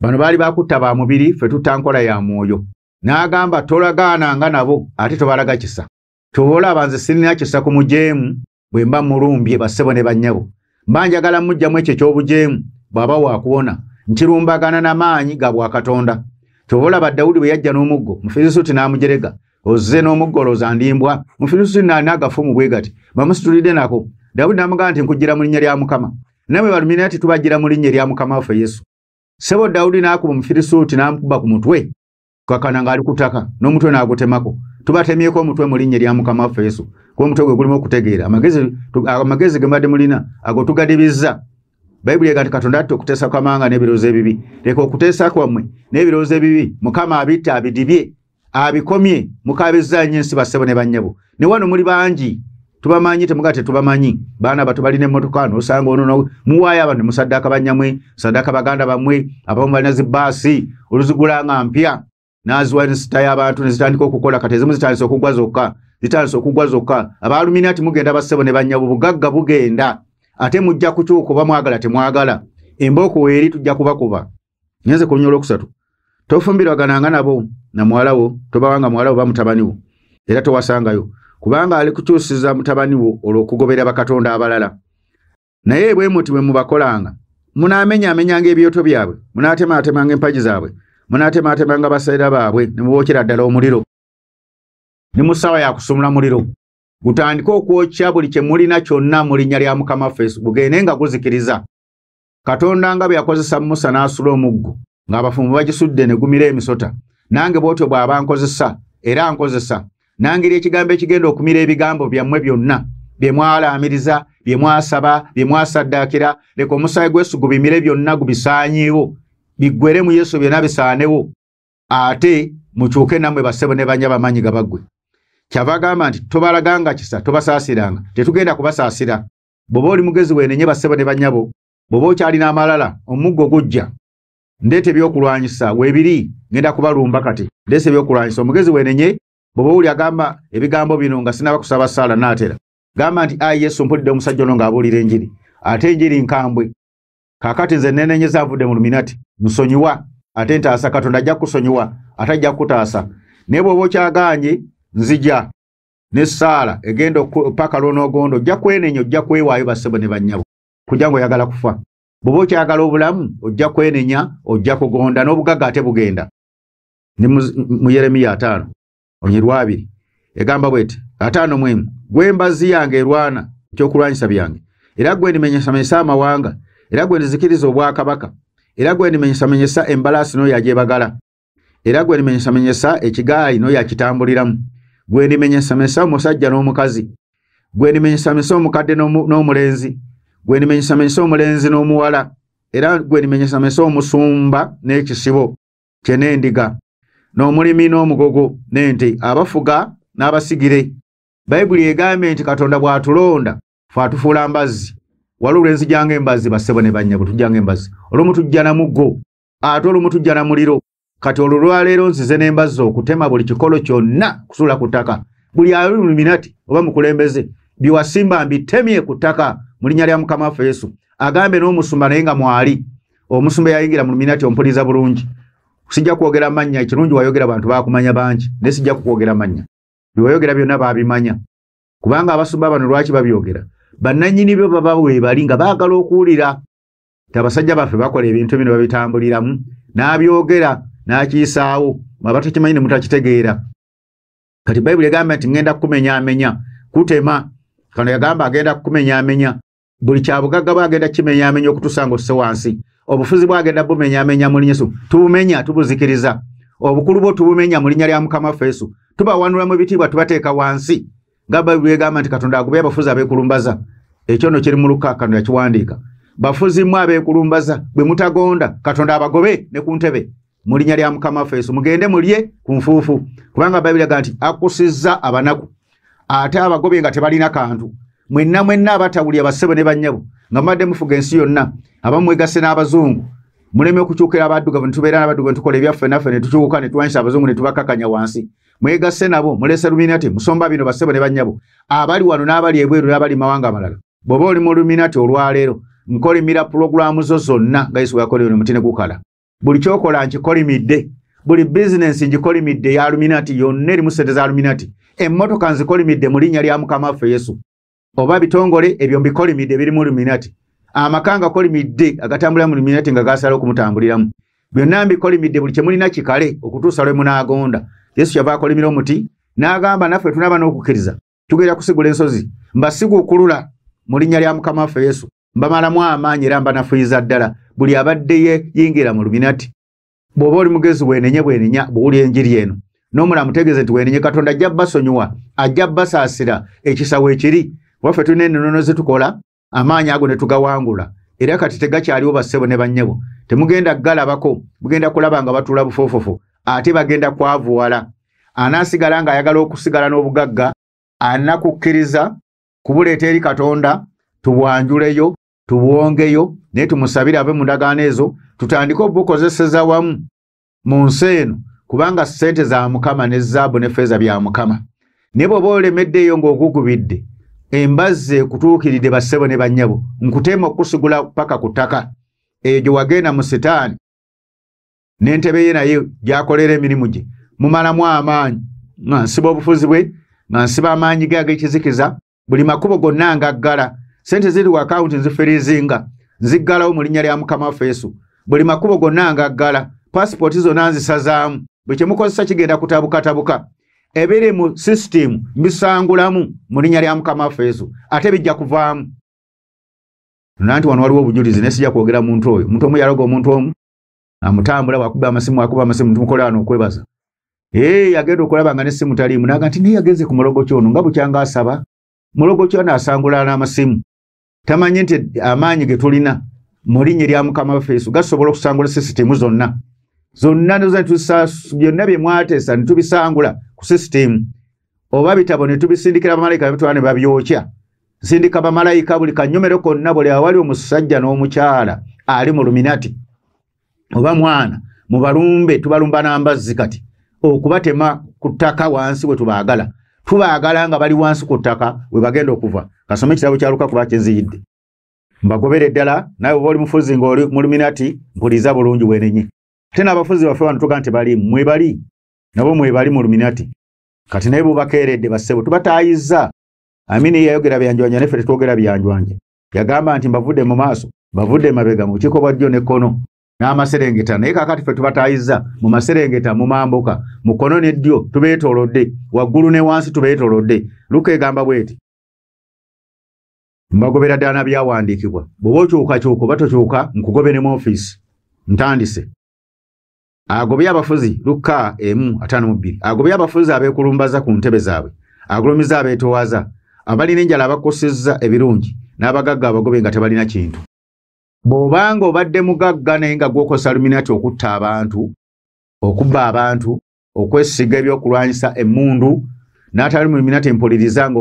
Bano baali bakutta ba mubiri, ffe tutta nkola ya mwoyo. N'agamba tolagaananga nabo ate tobalaga kisa. Ky'oba olaba nze sirina kisa ku mujeemu bwe mba mulumbye bassebo ne bannyabo. Mba njagala mmuggyamu ekyo eky'obujeemu bw'aba waakuwona, nkirumbagana n'amaanyi ga bwakatonda. Ky'oba olaba Dawudi bwe yajja n'omuggo, Mufirisuuti n'amujerega, ozze n'omuggo olowooza ndimbwa. Mufirisuuti n'alina agafumu bwe gati, bamusitulidde nako. Dawudi n'amugamba nti nkujjira mu linnya lya Mukama. Namwe baluminati tubagira mu linnya erya Mukama waffe Yesu. Ssebo Dawudi n'akuba Omufirisuuti n'amukuba ku mutwe, kakana ng'ali ku ttaka n'omutwe n'agutemako. Tubatemyeko omutwe mu linnya erya Mukama waffe Yesu, kuba omutwe gwe gulimu okutegeera. Amagezi ge mbadde mulina ago tugadibizza. Bayibuli egamba nti Katonda atta okuteesa kw'amawanga n'ebirowoozo ebibi. Leka okuteesa kwammwe n'ebirowoozo ebibi Mukama abitte, abidibye, abikomye. Mukaabizza nnyo ensi bassebo ne bannyabo. Ne wano muli bangi tubamanyi, temuga tetubamanyi. Baana bato balina emmotoka n'osanga ono muwaayo abantu musaddaaka bannyamwe, saddaaka baganda bammwe, abamu balina zibbaasi oluzigula nga mpya n'aziwa ensita y'abantu ne zitandika okukola. Kati ezimu zitandise okugwa zokka, zitandise okugwa zokka. Abaluminati mugenda bassebo ne bannyabo, bugagga bugenda. Ate mujja kukyuka oba mwagala temwagala. Embooko weeri tujja kubakuba. Ngenze ku lunyolo olwokusatu. Tofumbirwagananga nabo na muwala wo, tobawanga muwala wo oba mutabani wo, era towasangayo, kubanga ali kukyusiza mutabani wo olw'okugobera bakatonda abalala. Naye bwe muti bwe mubakolanga, munaamenyaamenyanga ebyoto byabwe, munaatemaatemanga empagi zaabwe, munaatemaatemanga baseera baabwe, ne mubookera ddala omuliro. Ne mu ssaawa ya kusumula muliro, gutandike okwokya buli kye mulina kyonna mu linnya lya Mukama waffe Yesu, gugende nga guzikiriza. Katonda nga bwe yakozesa Musa n'asula omuggo, ng'abafumbo bagisudde ne gumira emisota, nange bw'otyo bw'aba nkozesa era nkozesa. Nangira ekigambo ekigenda okumira ebigambo byammwe byonna bye mwalaamiriza, bye mwasaba, bye mwasaddaakira. Leka omusaayi gw'Yesu gubimire byonna, gubisaanyeewo, biggwere mu Yesu, byonna bisaanewo. Ate mukyuke nammwe bassebo ne bannya bamanyi gabaggwe. Kyava agamba nti tobalaganga kisa, tobasaasiranga. Tetugenda kubasaasira. Bw'oba oli mugezi weenenye bassebo ne bannyabo. Bw'oba okyalina amalala, omuggo gujja. Ndeeta ebyokulwanyisa weebiri, ngenda kubalumba kati. Ndeesa ebyokulwanyisa. Omugezi weenenye. Bw'oba owulira agamba ebigambo bino nga sinnaba kusaba ssaala naatera, gamba nti ayi Yesu, mpulidde omusajja ono ng'abuulira enjiri, ate enjiri nkambwe. Kaakati nze neenenyeza nvudde mu luminati, nsonyiwa ate ntaasa. Katonda ajja kukusonyiwa ate ajja kukutaasa. Naye bw'oba okyagaanye, nzija n'essaala egenda paka lw'onoogonda. Ojja kwenenya, ojja kwewaayo bassebo ne bannyabo, kujja ng'oyagala kufa. Bw'oba okyagala obulamu, ojja kwenenya, ojja kugonda, n'obugagga ate bugenda. Ne mu Yeremiya 5 olunyiriri 2 egamba bw'eti, 51, gwe mbazzi yange erwana ekyokulwanyisa byange, era gwe ndimenyesamenyesa amawanga, era gwe ndizikiriza obwakabaka, era gwe ndimenyesamenyesa embalaasi n'oyo agyebagala, era gwe ndimenyesamenyesa ekigaali n'oyo akitambuliramu, gwe ndimenyesamenyesa omusajja n'omukazi, gwe ndimenyesamenyesa omukadde n'omulenzi, gwe ndimenyesamenyesa omulenzi n'omuwala, era gwe ndimenyesamenyesa omusumba n'ekisibo kye n'endiga, n'omulimi n'omugogo n'ente, abafuga n'abasigire. Bayibuli egambye nti Katonda bw'atulonda fe atufuula mbazzi. Waliwo lwenzijanga embazzi bassebo ne bannyabo, tujjanga embazzi. Olumu tujja na muggo, ate olumu tujja na muliro. Kati olwo lwaleero nzize n'embazzi okutema buli kikolo kyonna kusuula ku ttaka. Buli ali mu luminati oba mukulembeze, bye wasimba mbitemye ku ttaka mu linnya lya Mukama waffe Yesu. Agambe n'omusumba naye nga mwali. Omusumba yayingira mu luminati, ompuliriza bulungi. Sijja kwogera mannya, ekirungi wayogera bantu baakumanya bangi, naye sijja kukwogera mannya. Bye wayogera byonna baabimanya. Kubanga abasumba bano lwaki babyogera? Bannannyini byo baba weebali nga baagala okuwulira nti abasajja baffe bakola ebintu bino babitambuliramu, n'abyogera n'akiyisaawo, mwaba tekimanyi ne mutakitegeera. Kati Bayibuli egamba nti ŋŋenda kukumenyaamenya, kutema. Kano yagamba agenda kukumenyaamenya. Buli kya bugagga bw'agenda kimenyaamenya okutuusa ng'osse wansi. Obufuzi bw'agenda bumenyaamenya mu linnya Yesu. Tubumenya, tubuzikiriza. Obukulu bwo tubumenya mu linnya lya Mukama waffe Yesu. Tubawanula mu bitiibwa, tubateeka wansi. Nga Bayibuli egamba nti Katonda agobye abafuzi abeekulumbaza. Ekyo nno kiri mu Luka, Katonda yakiwandiika. Bafuzi mmwe abeekulumbaza, bwe mutagonda, Katonda abagobe ne ku ntebe. Mu linnya lya Mukama waffe Yesu, mugende mulye ku nfuufu. Kubanga Bayibuli egamba nti akusizza abanaku, ate abagobye nga tebalina kantu. Mwenna mwenna abatawulira bassebo ne bannyabo, nga mubadde mufuga ensi yonna, abamu mwegasse n'abazungu, muleme okukyukira abaddugavu, ne tubeera n'abaddugavu, ne tukola ebyaffe naffe, ne tukyuka, ne tulwanyisa abazungu, ne tubakakanya wansi. Mwegasse nabo, muleese luminati, musomba bino bassebo ne bannyabo, abali wano n'abali ebweru n'abali mawanga amalala. Bw'oba oli mu luminati olwaleero, nkolimira pulogulaamu zo zonna nga Yesu bwe yakola omuti ne gukala. Buli ky'okola nkikolimidde, buli bizinensi ngikolimidde ya luminati yonna erimu ssente za luminati. Emmotoka nzikolimidde mu linnya lya Mukama waffe Yesu. Oba bitongole ebyo mbikolimidde birimu luminati. Amaka ngakolimidde agatambulira mu luminati nga gasala okumutambuliramu. Byonna mbikolimidde, buli kye mulina kikale okutuusa lwe munaagonda. Yesu kyava akolimira omuti n'agamba naffe tunaaba n'okukkiriza tugenda kusigula ensozi, mbasiguukulula mu linnya lya Mukama waffe Yesu. Mbamalamu amaanyi era mbanafuyiza ddala buli abadde yingira mu Luminati. Bw'oba oli mugezi weenenye bwenenya bw'owulira enjiri eno. N'omulamu tegeeze nti weenenye, Katonda ajja basonyiwa, ajja basaasira, ekisa weekiri. Waffe tulina ennono ze tukola, amaanyi ago ne tugawangula. Era kati tegakyaliwo bassebo ne bannyabo. Temugenda kugalabako, mugenda kulaba nga batuula bufoofofo, ate bagenda kwavuwala. Anaasigala ng'ayagala okusigala n'obugagga, anakukkiriza kubuleeta eri Katonda, tubwanjuleyo, tubwongeyo, naye tumusabire ave mu ndagaano ezo, tutandike obukozeseza wamu mu nsi eno, kubanga ssente za Mukama ne zaabu ne ffeeza bya Mukama. Naye bw'oba olemeddeeyo ng'ogugubidde, embazzi ekutuukiridde bassebo ne bannyabo, nkuteema okusigula paka ku ttaka. Eyo gye wagenda mu Sitaani n'entebe ye naye gy'akolera emirimu gye, mumalamu amaanyi, nga nsiba obufuzi bwe, nga nsiba amaanyi ge ag'ekizikiza, buli makubo gonna ngaggala. Ssente ziri ku akawunti nzifirizinga, nziggalawo mu linnya lya Mukama waffe Yesu. Buli makubo gonna ngaggala, paasipooti zonna nzisazaamu, buli kye mukozesa kigenda kutabukatabuka. Ebiri mu sisitimu mbisangulamu mu linnya lya Mukama waffe Yesu, ate bijja kuvaamu. Nanti wano waliwo obujulizi, naye sijja kwogera muntu oyo. Omuntu omu yaloga omuntu omu, amutambula bw'akuba amasimu, akuba amasimu, tumukola wano okwebaza. Yagenda okulaba nga n'essimu taliimu, n'agamba nti naye yagenze ku mulogo ki ono, nga bukyanga asaba. Mulogo ki ono asangula n'amasimu. Tamanyi nti amaanyi ge tulina mu linnya lya Mukama waffe Yesu gasobola okusangula sisitimu zonna. Zonna byonna bye mwateesa ne tubisangula ku sisitimu. Oba bitabo ne tubisindikira bamalayika ne bitwala ne babyokya. Nsindika bamalayika buli kanyomero konna, buli awali omusajja n'omukyala ali mu Luminati oba mwana, mubalumbe, tubalumba n'ambazzi kati okubatema ku ttaka wansi we tubaagala. Tubaagala nga bali wansi ku ttaka we bagenda okuva. Kasome ekitabo kya Luka kuba kyenziyidde. Mbagobere ddala, nawe oba oli mufuzi ng'oli mu Luminati, mpuliza bulungi weenenye. Ate n'abafuzi baffe wano tugaa nti bali, mwebali, nabo mwebali mu Luminati. Kati naye bubakeeredde bassebo, tubataayizza. Amini yayogera byanjwanja, naffe tetwogera byanjwanja. Yagamba nti mbavudde mu maaso, mbavudde emabega, mu bukiiko bwa ddyo ne kkono n'amaserengeta. Naye kaakati ffe tubataayizza mu maserengeta, mu mambuka, mu kkono ne ddyo tubeetoolodde, waggulu ne wansi tubeetoolodde. Luka egamba bw'eti, mbagobera ddala na byawandiikibwa. Bw'oba okyukakyuka oba tokyuka, nkugobe ne mu ofiisi. Ntandise. Agobye abafuzi, Luka 1:52. Agobye abafuzi abeekulumbaza ku ntebe zaabwe, agulumiza abeetoowaza, abalina enjala abakosezza ebirungi, n'abagagga abagobe nga tebalina kintu. Bw'obanga obadde mugagga naye nga gw'okozesa Luminati okutta abantu, okubba abantu, okwesiga ebyokulwanyisa emmundu, n'atali mu Luminati mpuliriza nga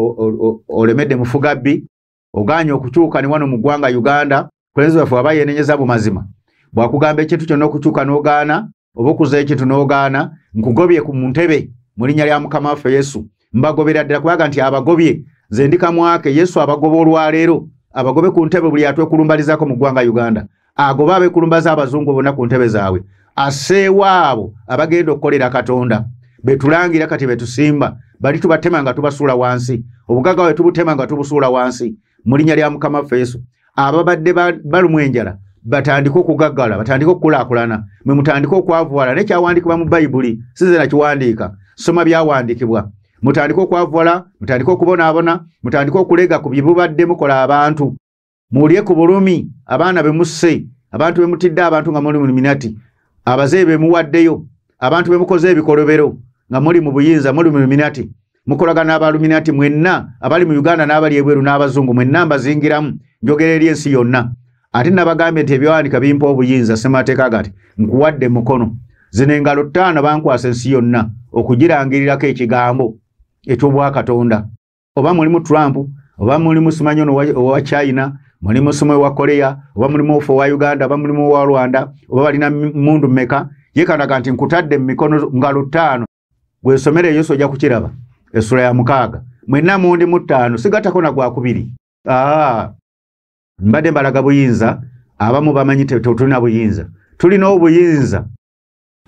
olemedde mufugabbi, ogaanye okukyuka ne wano mu ggwanga Uganda, Pulezidenti waffe aba yeenenyeza mu mazima. Bw'akugamba ekintu kyonna okukyuka n'ogaana, oba okuza ekintu n'ogaana, nkugobye ku ntebe mu linnya lya Mukama waffe Yesu. Mbagobera ddala kubanga nti abagobye, nze ndi kamwake, Yesu abagoba olwaleero, abagobe ku ntebe buli atwekulumbalizaako mu ggwanga Uganda. Agobe abeekulumbaza abazungu bonna ku ntebe zaabwe. Asseewo abo abagenda okukolera Katonda. Betulangira kati betusimba, bali tubatema nga tubasuula wansi. Obugagga bwe tubutema nga tubusuula wansi mu linnya lya Mukama waffe Yesu. Ababadde balumwa enjala batandike okugaggala, batandike okukulaakulana, mwe mutandike okwavuwala. N'ekyawandiikibwa mu Bayibuli si nze nakiwandiika, soma byawandiikibwa. Mutandike okwavuwala, mutandike okubonaabona, mutandike okulega ku bye mubadde mukola abantu. Mulye ku bulumi abaana be musse, abantu be mutidde abantu nga muli mu Luminati, abazeeyi be muwaddeyo, abantu be mukoze ebikolobero nga muli mu buyinza, muli mu Luminati. Mukolagana n'abaluminati mwenna abali mu Uganda n'abali ebweru n'abazungu mwenna mbazingiramu, njogera eri ensi yonna. Ate nabagambye nti ebyawandiika bimpa obuyinza, ssemateeka gati nkuwadde mukono. Zino engalo 5 bankwasa ensi yonna okugirangirirako ekigambo eky'Obwakatonda. Oba mulimu Trump, oba mulimu simanyi ono owa China, mulimu simanyi owa Korea, oba mulimu ofa owa Uganda, oba mulimu owa Rwanda, oba balina mmundu mmeka. Ye kanaga nti nkutadde mu mikono ngalo 5, gwesomere Yesu ojja kukiraba. Essula ya 6 mwenna mundi mu 5, sigattako na gwa 2. Mbadde mbalaga buyinza, abamu bamanyi tetulina buyinza. Tulina obuyinza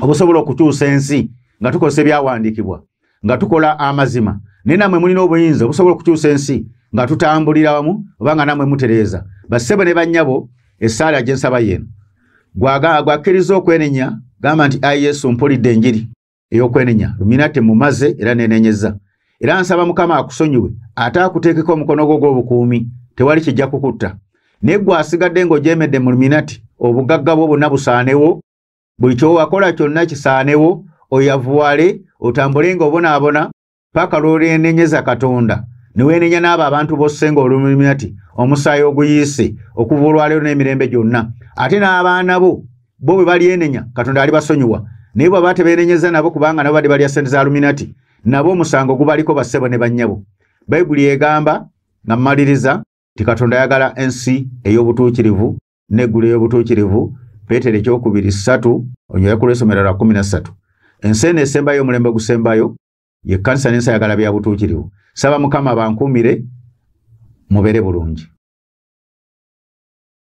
obusobola okukyusa ensi nga tukozesa ebyawandiikibwa, nga tukola amazima. Naye nammwe mulina obuyinza obusobola okukyusa ensi nga tutambulira wamu oba nga nammwe mutereeza. Bassebo ne bannyabo, essaala gye nsaba y'eno. Gwakkiriza okwenenya, gamba nti ayi Yesu mpulidde enjiri ey'okwenenya, Luminati mumaze era neenenyezza. Era nsaba Mukama akusonyiwe ate akuteekeko omukono gwo ogw'obukuumi, tewali kijja kukutta. Naye gwe asigadde ng'ojeemedde mu Illuminati, obugagga bwo bwonna busaanewo, buli kyowakola kyonna kisaanewo, oyavuwale, otambule ng'obonaabona paka lw'olyenenyeza Katonda ne weenenya n'abo abantu bosse ng'Oluminati, omusaayi oguyiise okuva olwaleero n'emirembe gyonna. Ate n'abaana bo bo bwe balyenenya, Katonda alibasonyiwa. Naye bw'aba tebeenenyeza nabo, kubanga nabo badde balya ssente za Illuminati, nabo omusango gubaliko, bassebo ne bannyabo. Bayibuli egamba, nga mmaliriza, nti Katonda ayagala ensi ey'obutuukirivu n'eggulu ey'obutuukirivu. Peetero ekyokubiri 3 onyoya ku lw'essomero lwa 13. Ensi eno esembayo, omulembe gusembayo, ye kkanisa n'ensi ayagala bya butuukirivu. Saba Mukama bankuumire, mubeere bulungi.